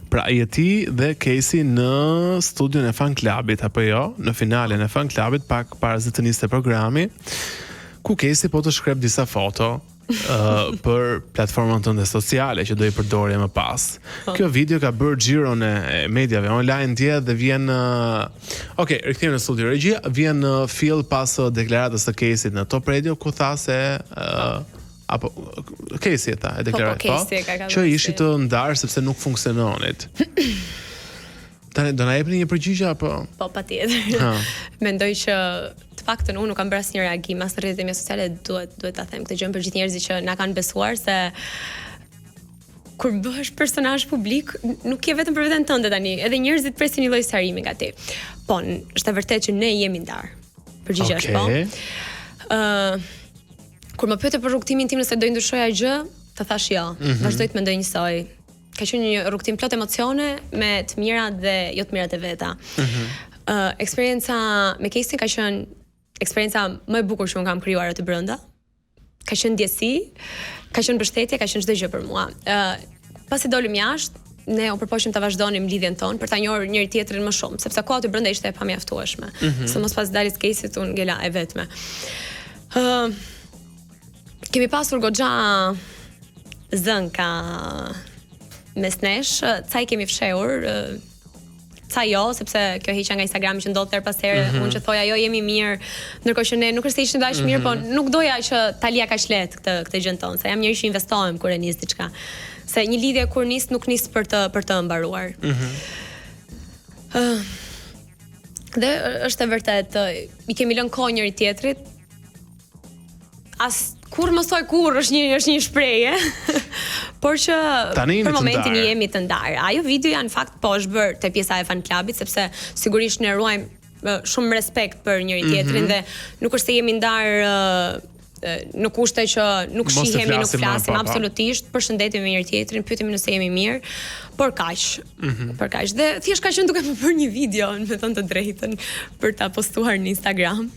Pra je ti dhe Kejsi në studion e Fan Clubit apo jo? Në finalen e Fan Clubit pak para se të niste programi, ku Kejsi po të shkrep disa foto për platformën tënde sociale që do i përdorje më pas. Po. Kjo video ka bërë xhiron e mediave online dje dhe vjen Ok, rikthehemi në studio regjia, vjen në fill pas deklaratës së Kejsit në Top Radio ku tha se apo Kejsi e tha, e deklaroi, po, po, po ka që ishit të ndarë sepse nuk funksiononit. Tani do na jepni një përgjigje apo? Po, patjetër. Mendoj që të paktën unë nuk kam bërë asnjë reagim as në rrjetet e mia sociale, duhet ta them këtë gjë për gjithë njerëzit që na kanë besuar se kur bëhesh personazh publik, nuk je vetëm për veten tënde tani, edhe njerëzit presin një lloj sqarimi nga ti. Po, është e vërtetë që ne jemi ndarë. Përgjigjja është po. Ë kur më pyete për rrugëtimin tim nëse do i ndryshoja gjë, të thash jo. Vazhdoj të mendoj njësoj. Ka qenë një rrugëtim plot emocione me të mirat dhe jo të mirat e veta. Eksperienca me Kejsin ka qenë eksperienca më e bukur që unë kam krijuar aty brenda. Ka qenë ndjesi, ka qenë mbështetje, ka qenë çdo gjë për mua. Pasi dolëm jashtë, ne u përpoqëm ta vazhdonim lidhjen tonë për ta njohur njëri tjetrin më shumë, sepse koha aty brenda ishte e pamjaftueshme. Se mos pas daljes Kejsit unë ngela e vetme. Kemi pasur goxha zënka mes nesh, ca i kemi fshehur, ca jo, sepse kjo heqja nga Instagrami që ndodh her pas here, unë që thoja jo jemi mirë, ndërkohë që ne nuk është se ishim aq mirë, po nuk doja që ta lija kaq lehtë këtë gjën tonë, se jam njeri që investohem kur e nis diçka. Se një lidhje kur nis nuk nis për të mbaruar. Dhe është e vërtetë, i kemi lënë kohë njëri tjetrit. As kur mos thoj kur është një shprehje. Por që Tani jeni për të momentin ndarë. jemi të ndarë. Ajo videoja në fakt po është bërë te pjesa e fan clubit sepse sigurisht ne ruajmë shumë respekt për njëri tjetrin dhe nuk është se jemi ndarë në kushte që nuk Mos të shihemi, nuk flasim më, flasim po, po. absolutisht, përshëndetemi me njëri tjetrin, pyetemi nëse jemi mirë, por kaq. Por kaq. Dhe thjesht ka qenë duke më bërë një video, me thënë të drejtën, për ta postuar në Instagram.